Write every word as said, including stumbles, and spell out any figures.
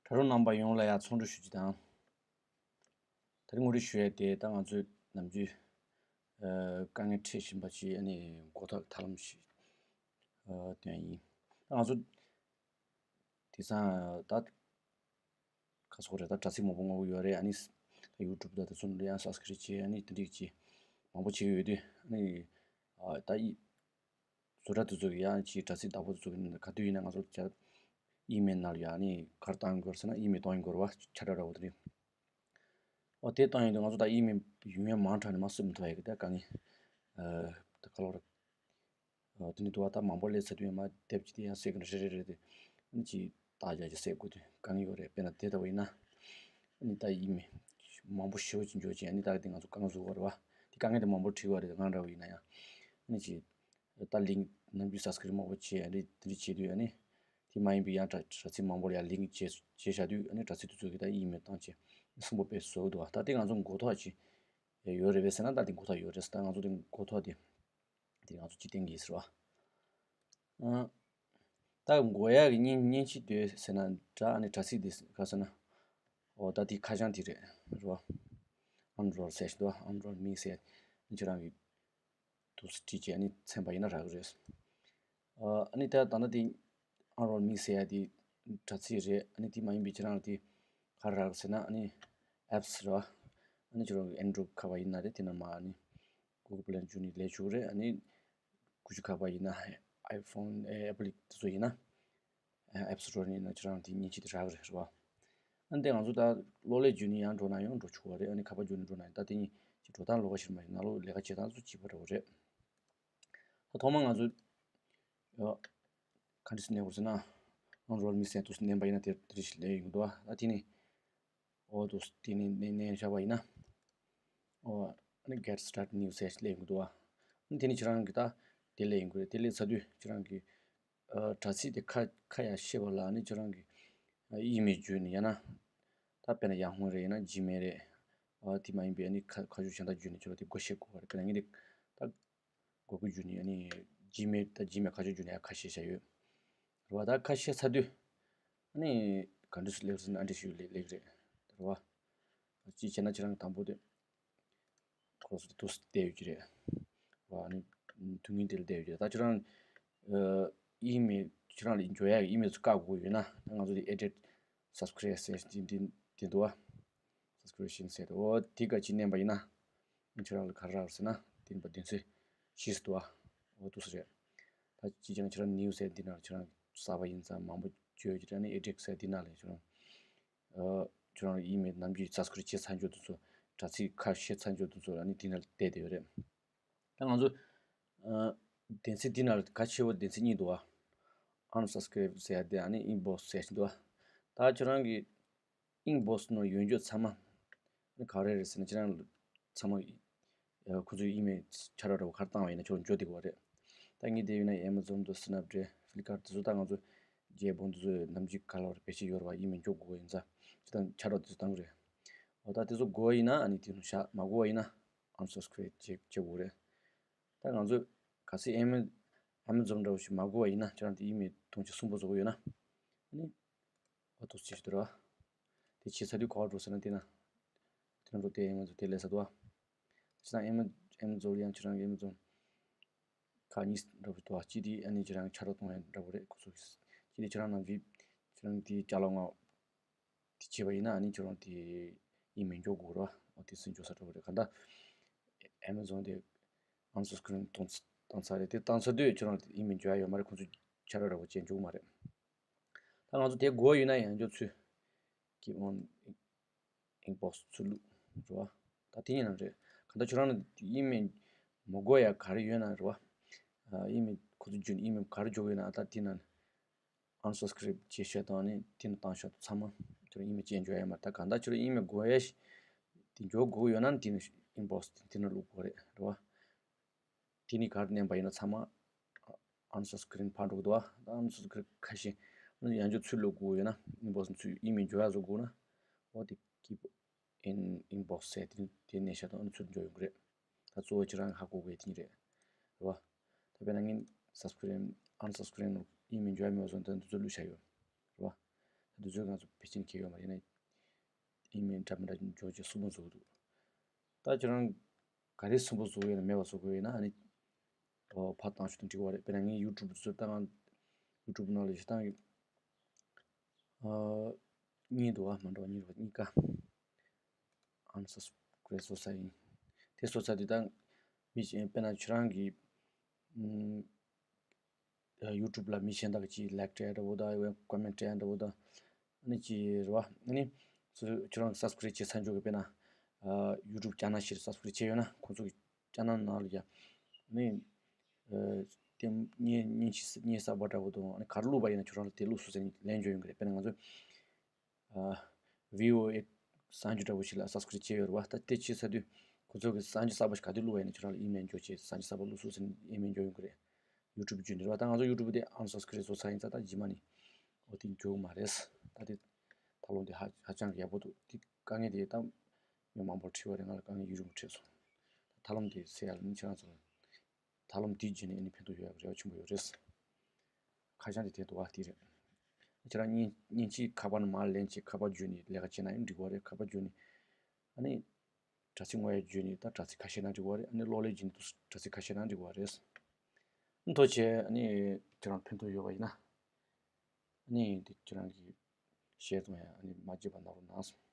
ཕ་རོལ་རྣམ་པ་ཡོངས་ལ་ཡང་ཚོགས་འདུ་ཞུ་རྒྱུ་དང་། དེ་རིང་ངོ་སྤྲོད་ཞུ་ཡས་དེ་ད་ང་ཚོས་ནམ་རྒྱུན་ཨ་དཀའ་ངལ་འཕྲད་བཞིན་པ་ཞིག་ཨ་ནི་འགོག་ཐབས་ཀྱི་ཐབས་ལམ་ཞིག་ཨ་སྟོན་ཡིན། ད་ང་ཚོ་དེང་སང་ད་ཁ་སོག་རེད། ད་དྲ་ཚིགས་མང་པོ་སྔོག་གི་ཡོད་རེད། ཨ་ནི་ད་ཡུ་ཊུབ་ད་དེ་ཚོ་ལ་ཡང་སབ་སི་ཀ་རེབ་བྱས། ཨ་ནི་དེ་འདྲས་ཀྱི་མང་པོ་བྱེད་ཀྱི་ཡོད་དུས། ཨ་ནི་ཨ་ད་ཡི་བཟོ་གྲྭ་དེ་ཚོ་གི་ཡང་ཅིག་དྲ་ཚིགས་བདག་པོ་དེ་ཚོ་གི་ག་དུས་ཡིན་ན་ང་ཚོ་ཅག་ཨི་མེལ་ནང་ལ་ཡང་ཨ་ནི་ག་རེ་བཏང་དགོས་ཟེར་ན། ཨི་མེལ་གཏོང་ཡིན་དགོས་རེད་བ། ཁྱབ་བསྒྲགས་འདྲ་བོ་དེ་རེད། ཨོ་དེ་བཏང་ཡོང་དུས་ང་ཚོ་ད་ཨི་མེལ་ཡོང་ཡ་མང་དྲགས་ནས་མར་བཟོ་མི་ཐུབ་པ་ཡོད་གི། ད་དཀའ་ངལ་ཨ་ད་ག་ལོག་རེད། ཨ་དེ་ནི་དུ་བ་ད་མང་པོ་སླེབས་ཚར་དུས་ཡང་མར་དེབ་ཀྱི་དེ་ཡང་སེལ་གི་རེད། རེད་རེད་རེད། དེ་ཨ་ནི་ཅིག་རྟགས་རྒྱག་ཅིག་སེལ་དགོས་དུས་དཀའ་ངལ་ཡོད་རེད། དཔེར་ན་དེ་ལྟ་བུ་ཡིན་ན། ཨ་ནི་ད་ཨི་མེལ་མང་པོ་ཞེ་པོ་ཅིག་འབྱོར་བྱས། ཨ་ནི་ད་གི་དེ་ང་ཚོ་དཀའ་ངལ་བཟོ་གི་རེད་བ། དེ་དཀའ་ངལ་དེ་མང་པོ་འཕྲད་ཀྱི་ཡོད་རེད། ང་འདྲ་བོ་ཡིན་ན་ཡང་། ཨ་ནི་ཅིག་ད་ལིང་ནམ་རྒྱུན་སབ་སི་ཀ་རེབ་མང་པོ་བྱས། ཨ་ནི་དེ་འདྲ་བྱེད་དུས་ཨ་ནི་དེ་མ་ཡིན་པའི་ཡང་དྲ་དྲ་ཚིགས་མང་པོ་ལ་ཡང་ལིང་བྱས་བྱས་བཞག་དུས། ཨ་ནི་དྲ་ཚིགས་དེ་ཚོ་གི་ད་ཨི་མེལ་བཏང་བྱས་སུན་པོ་དཔེ་བཟོ་གི་འདུག་བ། ད་དེ་ང་ཚོ་འགོག་ཐབས་ཅིག་ཡོད་རེད་པས་ཟེར་ན། ད་དེ་འགོག་ཐབས་ཡོད་རེད་ཟེར། ད་ང་ཚོ་དེ་འགོག་ཐབས་དེ་དེ་ང་ཚོ་ཅིག་བསྟན་གྱི་ཡིན་ཟེར་བ། ཨ་ད་འགོག་ཡག་གི་མཉེན་མཉེན་ཆས་དེ་ཟེར་ན་འདྲ། ཨ་ནི་དྲ་ཚིགས་དེ་ག་ཟེར་ན། འོ་ད་དེ་ཁ་བྱང་དེ་རེད། རེད་བ། ཨན་རོལ་ཟེར་བཞིན་འདུག་བ། ཨན་རོལ་མི་ཟེར། ཁྱེད་རང་གི་དུས་སུ་བྲིས་བྱས་ཨ་ནི་མཚན་པ་ཡིན་ན་རག་གི་རེད། ཨ་ནི་ད་ད་ནི་དེ་ཨན་རོལ་མི་ཟེར་ཡ་དེ་དྲ་ཚིགས་རེད། ཨ་ནི་དེ་མ་ཡིན་པའི་ཁྱེད་རང་དེ་ག་རེ་རག་ཟེར་ན། ཨ་ནི་ཨེབ་སི་རེད་བ། ཨ་ནི་ཁྱེད་རང་གི་ཨན་ཌོ་རོ་ཌི་ཁ་པར་ཡིན་ན་རེད། དེ་ན་མ་ཨ་ནི་གུ་གལ་པི་ལེ་ནས་བརྒྱུད་ནས་ལས་བྱུང་རེད། ཨ་ནི་ཀུ་ཤུ་ཁ་པར་ཡིན་ན་ཨའི་ཕོན་ཨེ་ཨེ་པལ་དེ་ཚོ་ཡིན་ན། ཨེབ་སི་སི་ཊོར་ནས་ན་ཁྱེད་རང་དེ་མཉེན་ཆས་དེ་རག་གི་རེད། རེད་བ། ཨ་ནི་དེ་ང་ཚོ་ད་གློག་ཀླད་བརྒྱུད་ནས་ཡང་འགྲོ་ན་ཡང་འགྲོ་ཆོག་པ་རེད། ཨ་ནི་ཁ་པར་བརྒྱུད་ནས་འགྲོ་ན་ཡང་། ད་དེ་གཉིས་ཀྱི་འགྲོ་སྟངས་ལོགས་ཀ་ཞིག་མ་ཡིན། ནང་ལོགས་ལས་ཀ་བྱེད་སྟངས་ཚོ་གཅིག་པ་འདྲ་བོ་རེད། ད་ཐོག་མར་ང་ཚོ་ཡ་ག་འདྲས་སེ་མནན་དགོས་ཟེར་ན། ཨན་རོལ་མི་ཟེར་དུས་མནན་པ་ཡིན་ན་དེ་དེ་འདྲས་ཞིག་སླེབས་ཡོང་གི་འདུག་བ། ད་དེ་ནས་འོ་འདུག་དེ་ནས་མནན་མནན་བཞག་པ་ཡིན་ན། འོ་ཨ་ནི་གེཊ་སི་ཊཱར་ཊེཌ་ནེའུ་ཟེར་སླེབས་ཡོང་གི་འདུག་བ། ཨ་ནི་དེ་ནས་ཁྱེད་རང་གི་ད་དེ་སླེབས་ཡོང་གི་རེད། དེ་སླེབས་ཚར་དུས་ཁྱེད་རང་གི་ཨ་དྲ་ཚིགས་དེ་ཁ་ཁ་ཡར་ཕྱེ་བ་ལ། ཨ་ནི་ཁྱེད་རང་གི་ཨ་ཨི་མེལ་བརྒྱུད་ནས། ཡང་ན་ད་དཔེར་ན་ཡ་ཧུ་རེད། ཡང་ན་ཇི་མེལ་རེད། ཨ་དེ་མ་ཡིན་པའི་ཨ་ནི་ཁ་ཁ་ཤས་གཞན་དག་བརྒྱུད་ནས་ཁྱེད་རང་དེ་བགོ་བཤའ་དགོས་པ་རེད། དཔེར་ན་ངས་དེ་ད་གོ་གི་བརྒྱུད་ནས་ཨ་ནི་ཇི་མེལ་ད་ཇི་མེལ་ཁ་ཕྱོགས་བརྒྱུད་ནས་ཡར་ཁ་ཕྱེ་བཞག་ཡོད་རེད་བ། ད་ཁ་ཕྱེ་ཚར་དུས་ཨ་ནི་ག་འདྲ་སེ་སླེབས་ཟེར་ན། ཨ་འདྲ་ཞིག་སླེབས་སླེབས་ཀྱི་རེད། རེད་བ། གཅིག་བྱས་ན་ཁྱེད་རང་དང་པོ་དེ་ཁོ་སོ་དུས་སུ་བལྟས་ཡོད་ཀྱི་རེད་བ། ཨ་ནི་དུས་ངན་དེ་ལ་བལྟས་ཡོད་ཀྱི་རེད། ད་ཁྱེད་རང་ཨ་ཨི་མེལ་ཁྱེད་རང་ལ་འབྱོར་ཡག་གི་ཨི་མེལ་ཚོ་བཀག་དགོས་ཡོད་ན། ད་ང་ཚོ་དེ་ཨེ་ཌིཊ་སབ་སི་ཀ་རེབ་ཟེར་དེ་དེ་དེ་འདུག་བ། སབ་སི་ཀི་རིབ་ཤན་ཟེར་དེ། འོ་དེ་ག་ཅིག་མནན་པ་ཡིན་ན། ཁྱེད་རང་ལ་ག་རེ་རག་ཟེར་ན། དེ་ཡིན་པ་དེ་ཚོ་ཤེས་སུ་འདུག་བ། འོ་འདུག་སེ་རེད། ད་ཅི་བྱས་ན་ཁྱེད་རང་ནེའུ་ཟེར་འདི་ནང་ལ་ཁྱེད་རང་གསར་པ་ཡིན་ཙང་མང་པོ་བརྗོད་ཀྱི་རེད། ཨ་ནི་ཨེ་ཌིཊ་ཟེར་འདི་ནང་ལ་ཁྱེད་རང་ཨ་ཁྱེད་རང་ཨི་མེལ་ནམ་རྒྱུན་སབ་སི་ཀི་རིབ་བྱས་ཚར་འཇོག་དེ་ཚོ། དྲ་ཚིགས་ཁ་ཕྱེ་ཚར་འཇོག་དེ་ཚོ་ཨ་ནི་འདི་ནང་ལ་བལྟས་བསྡད་ཡོད་རེད། ད་ང་ཚོ་ཨ་གདན་ཚིགས་འདི་ནང་ལ་ག་ཆེ་བོ་གདན་ཚིགས་གཉིས་འདུག་བ། ཨན་སབ་སི་ཀི་རིབ་ཟེར་ཡ་དེ། ཨ་ནི་ཨིན་བྷོག་སི་ཟེར་ཡ་འདུག་བ། ད་ཁྱེད་རང་གི་ཨིན་བྷོག་སི་ནང་ཡོད་རྒྱུ་ཚང་མ་ཨ་ནི་ག་རེ་རེད་ཟེར་ན། ཁྱེད་རང་ཚང་མ་ཡ་ཁོ་ཚོའི་ཨི་མེལ་ཆ་རོགས་འདྲ་བོ་ག་རེ་བཏང་བ་ཡིན་ན་ཁྱོད་འཇོག་བསྡད་ཀྱི་ཡོད་རེད། ད་ངས་བལྟས་ཡོད་ན་ཨེ་མ་ཛོན་དང་སི་ནེབ་ཌི་རེད། ཕི་ལི་ཀར་དེ་ཚོ། ད་ང་ཚོ་རྒྱལ་ཕོན་དེ་ཚོ་ནམ་རྒྱུན་ག་ལ་བར་བེད་སྤྱོད་ཡོད་རེད་བ། ཨི་མེལ་འཇོག་དགོས་ཡིན་ཙང་ཁྱེད་རང་ཆ་རོགས་དེ་ཚོ་བཏང་གི་རེད། འོ་ད་དེ་ཚོ་དགོས་པ་ཡིན་ན་ཨ་ནི་དེ་ཚོ་བཞག་མ་དགོས་པ་ཡིན་ན་ཨན་སབ་སི་ཀི་རིབ་བྱེད་བྱེད་དགོས་རེད། ད་ང་ཚོས་གལ་སྲིད་ཨེ་མ་ཨེ་མ་ཛོན་འདྲ་བོ་ཞིག་མ་དགོས་པ་ཡིན་ན། ཁྱེད་རང་དེ་ཨི་མེལ་ཐུང་ཆེ་གསུམ་པོ་བཟོ་གི་ཡོད་ན། ཨ་ནི་འོ་འདུག་སེ་བྱེད་ཀྱི་འདུག་ར། དེ་བྱས་ཚར་དུས་ག་པར་འགྲོ་ཟེར་ན། དེ་ན་དེ་ན་འགྲོ། དེ་ང་ཚོ་དེ་སླེབས་ཚར་འདུག་བ། བྱས་ཙང་ཨེ་མ་ཨེ་མ་ཛོན་ཡང་ཁྱེད་རང་གི་ཨེ་མ་ཛོན་ཁག་གཉིས་འདྲ་བོ་འདུག་བ། གཅིག་དེ་ཨ་ནི་ཁྱེད་རང་ཆ་རོགས་གཏོང་ཡ་འདྲ་བོ་རེད། ཁོ་ཚོ་གིས། གཅིག་དེ་ཁྱེད་རང་ནམ་རྒྱུན་ཁྱེད་རང་དེ་ཅ་ལག་དངོས་དེ་བྱས་པ་ཡིན་ན་ཨ་ནི་ཁྱེད་རང་དེ་ཨི་མེལ་འཇོག་དགོས་རེད་བ། འོ་དེ་ཚོ་འཇོག་ས་འདྲ་བོ་རེད། གང་ལྟར་ཨེ་མ་ཛོན་དེ་ཨན་སབ་སི་ཀི་རིབ་བཏང་ཚར་རེད། དེ་བཏང་ཚར་དུས་ཁྱེད་རང་དེ་ཨི་མེལ་འཇོག་ཡ་ཡོད་མ་རེད། ཁོ་ཚོ་ཆ་རོགས་འདྲ་བོ་བྱས་འཇོག་གི་མ་རེད། ད་ང་ཚོ་དེ་དགོས་ཡོད་ན་ཡང་འཇོག་ཚུལ། Keep on inbox ཚུར་བླུགས་རེད་བ། ད་དེ་གཉིས་ནང་རེད། གང་ལྟར་ཁྱོད་རང་ལ་ཨི་མེལ་མི་དགོས་ཡ་ག་རེ་ཡོད་ན་རེད་བ། ཨ་ཨི་མེལ་ཁོ་ཚོ་བརྒྱུད་ནས་ཨི་མེལ་ག་རེ་འཇོག་ཡོད་ན། ཨ་ད་དེ་ནང་ཨན་སབ་སི་ཀི་རིབ་བྱས་བཞག་དང་། ཨ་ནི་དེ་ནང་བཏང་བཞག་དང་། ཚང་མ་ཁྱོད་རང་ཨི་མེལ་བྱས་འཇོག་ཡ་མ་རེད། ད་གང་ལྟར་ཁྱོད་རང་ཨི་མེལ་དགོས་ཡ་ཞིག་དེ་འཇོག་དགོས་ཡོད་ན་དེ་ནང་ཨིན་བྷོག་སི་དེ་ནང་བླུགས་དགོས་རེད། རེད་བ། དེ་ནི་གར་མནན་པ་ཡིན་ན་ཚང་མ་ཨན་སབ་སི་ཀི་རིབ་ཕར་འགྲོ་གི་འདུག་བ། ད་ཨན་སབ་སི་ཀི་རིབ་ཁ་ཤས་ཡང་འཇོག་ཚུར་བླུགས་དགོས་ཡོད་ན། ཨིན་བྷོག་སི་ཚུར་ཨི་མེལ་འཇོག་ཡ་བཟོ་དགོས་ན། འོ་དེ་keep in inbox ཟེར་དེ་དེ་མནན་བཞག་དང་། ཨ་ནི་ཚུར་འཇོག་ཡོང་གི་རེད། ད་གཙོ་བོ་ཁྱེད་རང་ཧ་གོ་དགོས་དེ་གཉིས་རེད། རེད་བ། ད་དཔེར་ན་ངས་སབ་སི་ཀི་རིབ་ཨན་སབ་སི་ཀི་རིབ་ཨི་མེལ་འཇོག་ཡ་མེད་པ་བཟོ་ན་ད་འདི་ཚོ་བླུགས་བཞག་ཡོད། རེད་བ། འདི་ཚོའི་ང་ཚོ་ཕལ་ཆེར་གལ་ཡོད་མ་རེད། ཡིན་ན་ཨི་མེལ་འདྲ་མི་འདྲ་འཇོག་བྱས་གསུམ་པོ་བཟོ་གི་འདུག་ད་ཁྱོད་རང་ག་རེ་གསུམ་པོ་བཟོ་གི་ཡོད་ན་མེད་པ་བཟོ་གི་ཡོད་ན་ཨ་ནི་ཨོ་ཕར་བཏང་ཤོག་དང་འགྲིག་གི་རེད། དཔེར་ན་ངས་ཡུ་ཊུབ་བཟོས་བཏང་ཡུ་ཊུབ་ནང་ལ་བཞག་བཏང་ཡོད། ཨ་གཉིས་འདུག་ཨ་མ་འགྲོ་གཉིས་རེད་པ། གཉིས་ཀ་ཨན་སབ་སི་ཀ་རེབ་བཟོ་ས་ཡིན། དེ་བཟོ་ས་དེ་ད་མི་གཞན་དཔེར་ན་ཁྱོད་རང་གི་ཨམ། ཡུ་ཊུབ་ལ་མི་གཞན་དག་གིས་ལའིག་སྤྲད་འདྲ་བོ་དང་ཀོ་མེན་སྤྲད་འདྲ་བོ་དང་། ཨ་ནི་ཅི་རེད་བ། ཨ་ནི་ཁྱོད་རང་སབ་སི་ཀ་རེབ་བྱས་ཚར་འཇོག་གི་དཔེར་ན་ཡུ་ཊུབ་ཅེ་ནལ་ཞིག་སབ་སི་ཀ་རེབ་བྱས་ཡོད་ན་ཁོང་ཚོ་གི་ཅེ་ནལ་ནང་ལ་ཡ་ཨ་ནི་དེ་བརྙན་བརྙན་ཆ་བརྙན་གསར་པ་འདྲ་བོ་དང་ཨ་ནི་ག་རེ་བླུགས་པ་ཡིན་ན་ཁྱོད་རང་ལ་དེ་བླུགས་སོང་ཟེར་ནས་ལན་འབྱོར་ཡོང་གི་རེད། དཔེར་ན་ང་ཚོ་ཨ་བྷི་ཨོ་ཨེ་གསར་འགྱུར་འདྲ་བོ་ཞིག་ལ་སབ་སི་ཀ་རེབ་བྱས་ཡོད་རེད་བ། ད་དེ་བྱས་ཚར་དུས་ཁོ་ཚོ་གི་གསར་འགྱུར་གསར་པ་ཞིག་ག་དུས་བླུགས་པ་ཡིན་ན་ཁྱོད་རང་ལ་ཨི་མེལ་འབྱོར་བྱས་གསར་འགྱུར་གསར་པ་བླུགས་སོང་ཟེར་ནས་ཨི་མེལ་འབྱོར་ཡོང་གི་རེད། ཡུ་ཊུབ་བརྒྱུད་ནས་རེད་བ། ད་ང་ཚོ་ཡུ་ཊུབ་དེ་ཨན་སབ་སི་ཀ་རེབ་བཟོ་ཚར་ཡིན་ཙང་ད་རྗེས་མ་ནས་ཨོ་དེ་འབྱོར་གི་མ་རེད། ད་དེ་ཐབས་ལམ་དེ་ཧ་ཧ་ཅང་གི་ཡག་པོ་འདུག་དེ་དཀའ་ངལ་དེ་ད་མི་མང་པོར་འཕྲད་པ་རེད། ང་ལ་དཀའ་ངལ་ཡུན་རིང་པོ་འཕྲད་སོང་། ད་ཐབས་ལམ་དེ་སེལ་ཡ་ལ་ནི་ཁྱེད་རང་ཚོ་ལ་ཐབས་ལམ་དེའི་བརྒྱུད་ནས་ཨ་ནི་ཕན་ཐོགས་ཡོད་ཡ་རེ་བ་ཆེན་པོ་ཡོད་རེད། ཁ་བྱང་དེ་དེ་འདུག་བ་དེ་རེད། ཁྱེད་རང་མཉེན་མཉེན་ཆས་ཁ་པར་ནང་མར་ལེན་བྱས་ཁ་པར་བརྒྱུད་ནས་ལས་ཀ་བྱས་ན་ཡང་འགྲིག་གི་རེད། ཁ་པར་བརྒྱུད་ནས་ཨ་ནི་དྲ་ཚིགས་དངོས་ཡ་བརྒྱུད་ནས་ད་དྲ་ཚིགས་ཁ་ཤས་ནང་འགྲིག་གི་རེད། ཨ་ནི་གློག་ཀླད་བརྒྱུད་ནས་དུ་དྲ་ཚིགས་ཁ་ཤས་ནང་འགྲིག་གི་རེད། ཐུགས་རྗེ་ཆེ། ཨ་ནི་ཁྱེད་རང་ཕན་ཐོགས་ཡོད་པ་ཡིན་ན་ཨ་ནི་དེ་ཁྱེད་རང་གི་ཤེར་གཏོང་ཡ་ཨ་ནི་མ་བརྗེད་པ་གནང་རོགས་གནང་།